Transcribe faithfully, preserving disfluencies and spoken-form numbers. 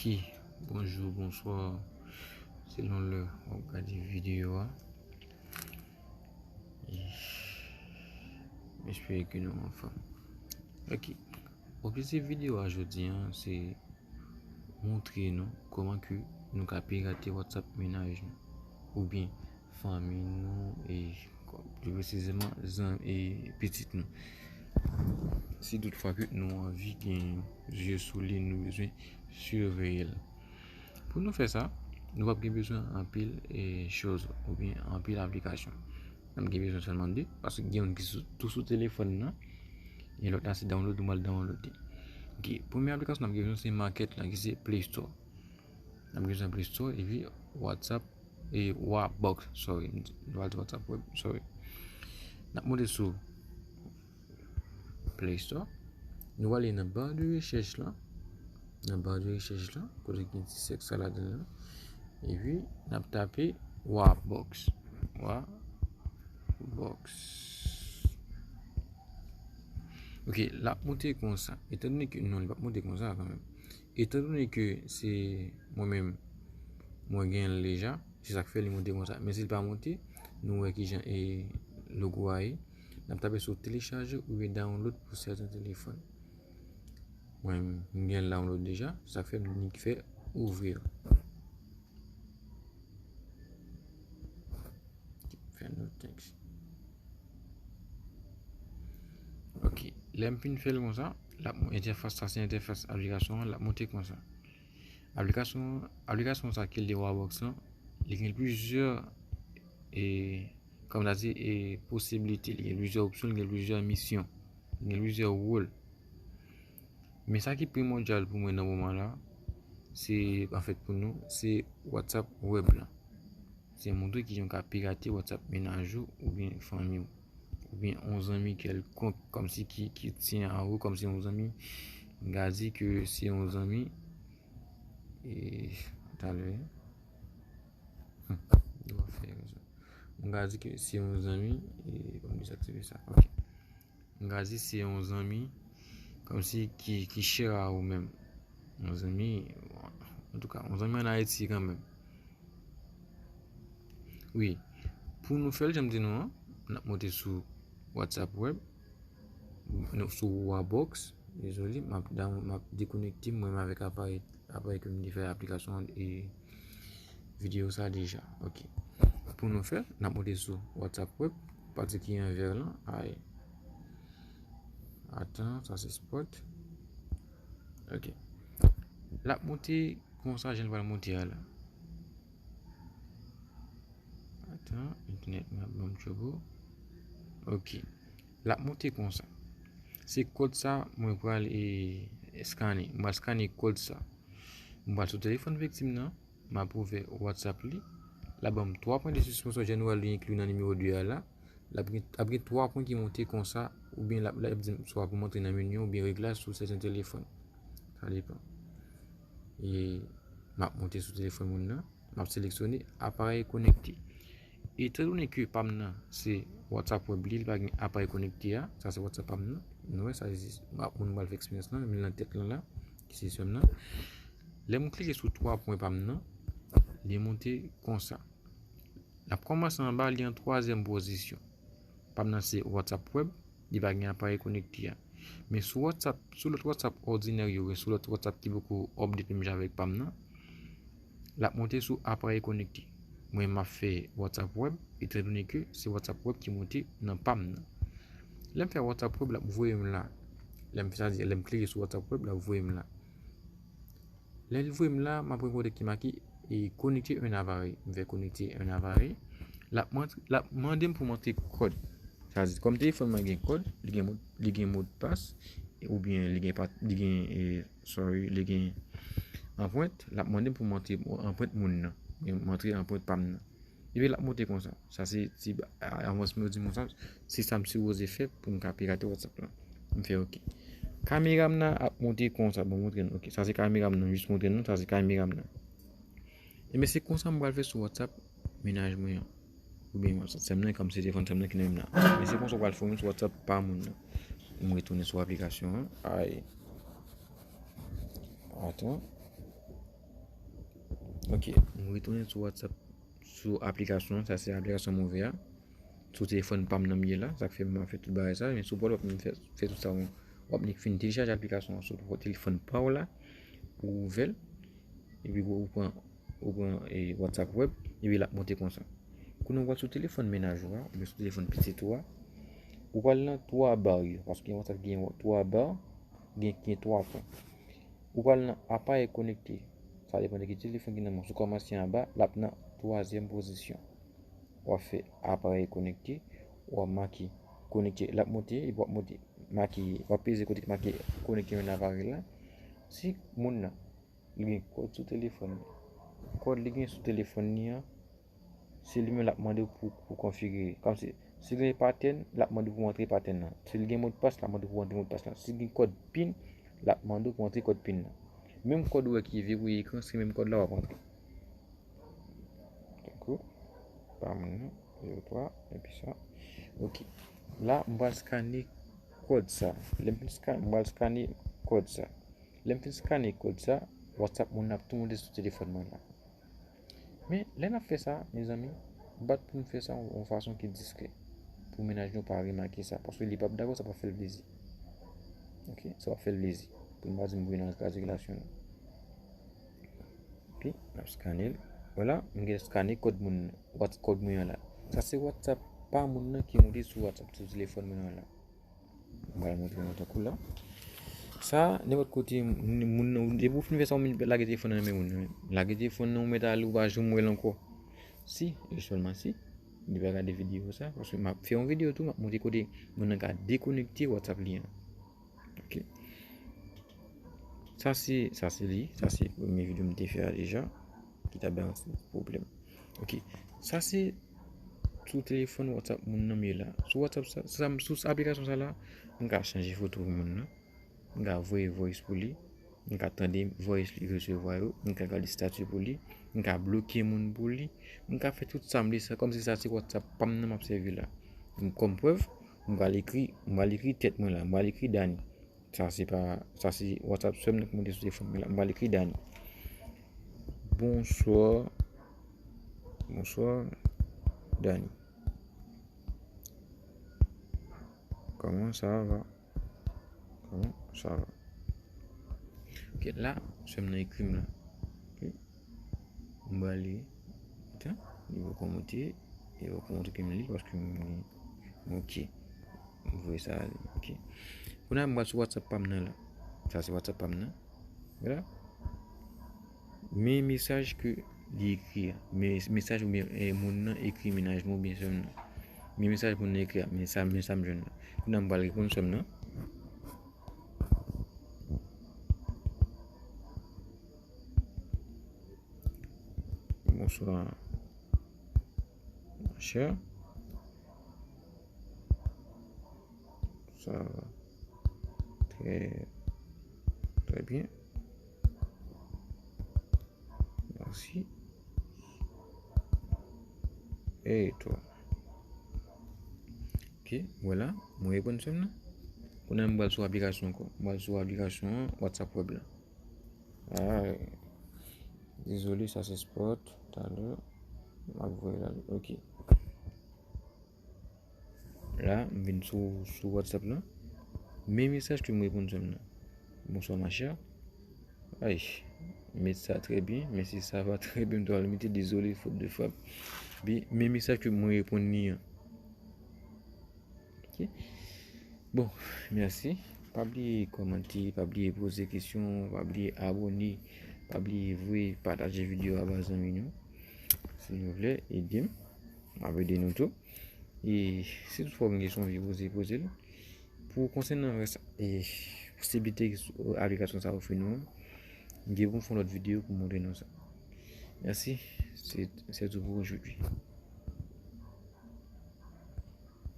Ok, bonjou, bonswa, selon lè w ap gade videyo a. E m espere ke nou anfòm. Ok, objektif videyo a jodi a, se montre nou kòman ke nou ka pirate WhatsApp mennaj nou, oubyen fanmi nou, e pli presizeman, zan-, e pitit nou. Si toutfwa ke nou anvi gen zye sou li, nou bezwen siveye l. Pou nou fè sa, nou p ap gen bezwen anpil, e, choz oubyen anpil aplikasyon. N ap gen bezwen sèlman de, paske gen youn ki sou, tou sou telefòn nan, e lòt la se download, nou pral download li. Ok, premye aplikasyon n ap gen bezwen se market la, ki se Play Store. N ap gen bezwen Play Store, epi WhatsApp, e Wabox, sorry, m di, nou pral di WhatsApp Web, sorry. N ap monte sou Play Store. Nou ale nan ba de rechèch la. Nan ba de rechèch la, kote gen ti sèk sa ladan l la. Epi, n ap tape Wabox. Wabox. Ok, l ap monte konsa. Etandone ke, non, li p ap monte konsa kanmenm. Etandone ke se mwen menm, mwen gen l deja, se sa k fè li monte konsa. Men si l pa monte, nou wè kijan e logo a ye. N ap tape sou telechaje oubyen download pou sèten telefòn. Mwen, m gen l download deja, sa k fè m nik fè ouvrir. Fè nou tèks. Ok, lè m fin fè l konsa, l ap mon-, entèfas, sa se entèfas aplikasyon an, l ap monte konsa. Aplikasyon, aplikasyon sa ki rele Wabox lan, li gen plizyè, e, kòm ta di, e, posiblite, li gen plizyè opsyon, li gen plizyè misyon, li gen plizyè wòl. Men sa ki primòdyal pou mwen nan moman la, se, anfèt, pou nou, se WhatsApp Web la. Se montre kijan w ka pirate WhatsApp mennaj ou oubyen fanmi w, oubyen yon zanmi kèlkonk, kòmsi ki, ki tyen a ou, kòmsi yon zanmi, m ka di ke se yon zanmi, e, talè, hmm, yo fè rezon. M ka di ke se yon zanmi, e, ban m dezaktive sa. Ok. M ka di se yon zanmi, kòmsi ki, ki chè a ou menm. Yon zanmi, antouka, yon zanmi ann Ayiti kanmenm. Wi, pou nou fè l, jan m di nou an, n ap monte sou WhatsApp Web, non, sou Wabox, dezole, m ap down-, m ap dekonekte mwen menm avèk aparèy, aparèy ke m te fè aplikasyon an e videyo sa deja. Ok. Pou nou fè, n ap monte sou WhatsApp Web, pati ki an vè lan, ay. Atan, sa se spot. Ok. L ap monte konsa, jan l pral monte a la. Atan, entènèt mwen ap ban m twoubo. Ok. L ap monte konsa. Se kòd sa mwen pral, e, eskane. Mwen pral eskane kòd sa. Mwen pral sou telefòn viktim nan. M ap ouvè WhatsApp li. L ap ban m twa pwen de sispansyon, jan nou wè li enkli nan nimewo de a la. L ap gen, ap gen twa pwen ki monte konsa, oubyen l ap, l ap di m swa pou m antre nan meni an oubyen reglaj sou sèten telefòn. Sa depann. E m ap monte sou telefòn moun nan, m ap seleksyone aparèy konekte. Etandone ke pa m nan se WhatsApp Web li, li pa gen aparèy konekte a, sa se WhatsApp pa m nan. Nou wè sa, se moun m pral fè eksperyans lan, men l nan tèt lan la, ki se sè m nan. Lè m klike sou twa pwen pa m nan, li monte konsa. L ap kòmanse anba, li an twazyèm pozisyon. Pa m nan se WhatsApp Web, li pa gen aparèy konekte a. Men sou WhatsApp, sou lòt WhatsApp òdinè yo, sou lòt WhatsApp ki poko update menm jan avèk pa m nan, l ap monte sou aparèy konekte. Mwen, m ap fè WhatsApp Web, etandone ke se WhatsApp Web ki monte nan pa m nan. Lè m fè WhatsApp Web, l ap voye m la. Lè m, sa di, lè m klike sou WhatsApp Web, l ap voye m la. Lè l voye m la, m ap wè kote ki make, e, connecter un appareil. M fè connecter un appareil. L ap mand-, l ap mande m pou m antre kòd. Sa di, kòm telefòn mwen gen kòd, li gen mo, li gen modpas, oubyen li gen pa, li gen, e, sorry, li gen anprent, l ap mande m pou m antre anprent moun nan. Men m antre anprent pa m nan. Epi l ap monte konsa. Sa se ti ba-, a-, avansman yo di m konsa, se sa m sipoze fè pou m ka pirate WhatsApp la. M fè ok. Kamera m nan ap monte konsa. Bon, montre nou. Ok, sa se kamera m nan, jis montre nou, sa se kamera m nan. Ebyen, se konsa m pral fè sou WhatsApp mennaj mwen an. Oubyen WhatsApp sè m nan, kòm se telefòn sè m nan ki nan men m nan. Men se konsa w pral fè w menm sou WhatsApp pa moun nan. M retounen sou aplikasyon an. Ay. Atan. Ok, m retounen sou WhatsApp, sou aplikasyon an. Sa se aplikasyon m ouvè a. Sou telefòn pa m nan m ye la, sa k fè m ap fè tout bagay sa. Men sou pa w, w ap fè, fè tout sa, w ap nik fin telechaje aplikasyon an sou telefòn pa w la, ou ouvè l, epi ou pran, ou pran e, WhatsApp web, epi l ap monte konsa. Kounye a w pral sou telefòn mennaj ou a, oubyen sou telefòn pitit ou a, ou pral nan twa ba yo, paske gen WhatsApp gen twa ba, gen, gen twa pwen. Ou pral nan aparèy konekte, sa depann de ki telefòn ki nan men w. Si w kòmanse anba, l ap nan twazyèm pozisyon. W ap fè aparèy konekte, w ap make konekte, l ap monte, epi w ap monte, make, w ap peze kote ki make konekte yon aparèy la. Si moun nan, li gen kòd sou telefòn li, kòd li gen sou telefòn li an, se li menm l ap mande w pou, pou konfigire. Kòmsi, si li gen patèn, l ap mande w pou antre patèn nan. Si li gen modpas, l ap mande w pou antre modpas lan. Si li gen kòd pin, l ap mande w pou antre kòd pin nan. Menm kòd ou wè ki verifye ekran, se menm kòd la w ap antre. Tankou, pa moun nan, zewo twa, epi sa. Ok. La, m pral skane kòd sa. Lè m fin skane, m pral skane kòd sa. Lè m fin skane kòd sa, WhatsApp moun nan ap tou monte sou telefòn mwen la. Men, lè n ap fè sa, mezanmi, bat pou n fè sa yon, yon fason ki diskrè. Pou mennaj nou pa remake sa. Paske li p ap dakò, sa p ap fè l plezi. Ok? Sa p ap fè l plezi. Pou n pa di m voye nan kraze relasyon nou. Epi, n ap skane l. Vwala, m gen skane kòd moun, what-, kòd mwen an la. Sa se WhatsApp pa moun nan ki moute sou WhatsApp, sou telefòn mwen an la. M pral montre nou tankou la. Sa, nenpòt kote, moun, moun nan, depi w fin fè sa, ou lage telefòn nan nan men moun nan. Lage telefòn nan, ou mèt ale, ou pa janm wè l ankò. Si, e sèlman si, li pa gade videyo sa, paske m ap fè yon videyo tou, m ap montre kote moun nan ka dekonekte WhatsApp li an. Ok. Sa se, sa se li, sa se premye videyo m te fè a deja, ki t ap bay yon ti pwoblèm. Ok. Sa se sou telefòn WhatsApp moun nan m ye la. Sou WhatsApp sa, sa, sou aplikasyon sa la, m ka chanje foto moun nan. M ka voye voice pou li. M ka tande voice li resevwa yo. M ka gade estati pou li. M ka bloke moun pou li. M ka fè tout sa m vle. Sa kòmsi sa se WhatsApp pa m nan m ap sèvi la. M, kòm prèv, m pral ekri, m pral ekri tèt mwen la. M pral ekri Dany. Sa se pa, sa se WhatsApp sè m nan ki moute sou telefòn mwen la. M pral ekri Dany. Bonsoir. Bonsoir, Dany. Comment ça va? Comment ça va? Ok, la, sè m nan ekri m la. Ok. M pral li. Atan, li poko monte. Li poko monte ke m li l paske m, ok. M voye sa ale. Ok. Kounye a m pral sou WhatsApp pa m nan la. Sa se WhatsApp pa m nan. Vwala. Men mesaj ke li ekri a. Men mesaj oubyen, eh, moun nan ekri mennaj mwen oubyen sè m nan. Men mesaj moun nan ekri a. Men sa, men sa m jwenn la. Kounye a m pral reponn sè m nan. Bonsoir, ma chère. Ça va très, très bien. Merci. Et toi? Ok, vwala, mwen reponn sè m nan. Kounye a m pral sou aplikasyon ankò. M pral sou aplikasyon WhatsApp web la. Ah, désolé, sa se sport, talè. M ap voye la. Ok. La, m vin sou, sou WhatsApp la. Men mesaj ke m reponn sè m nan. Bonsoir, ma chère. Ay, met sa très bien, mais si ça va très bien, m ta pral mete désolé, faute de frappe. Bi, men mesaj ke mwen reponn li an. Ok. Bon, mèsi. Pa bliye kòmante, pa bliye poze kesyon, pa bliye abòne, pa bliye voye pataje videyo a ba zanmi nou. Silvouplè, ede m. M ap ede nou tou. E si toutfwa w gen kesyon, w vle poze, poze l. Pou konsènan rès, e, posiblite aplikasyon sa ofri nou an, m gen pou m fè yon lòt videyo pou montre nou sa. Mèsi. Se, se tou pou ojodwi.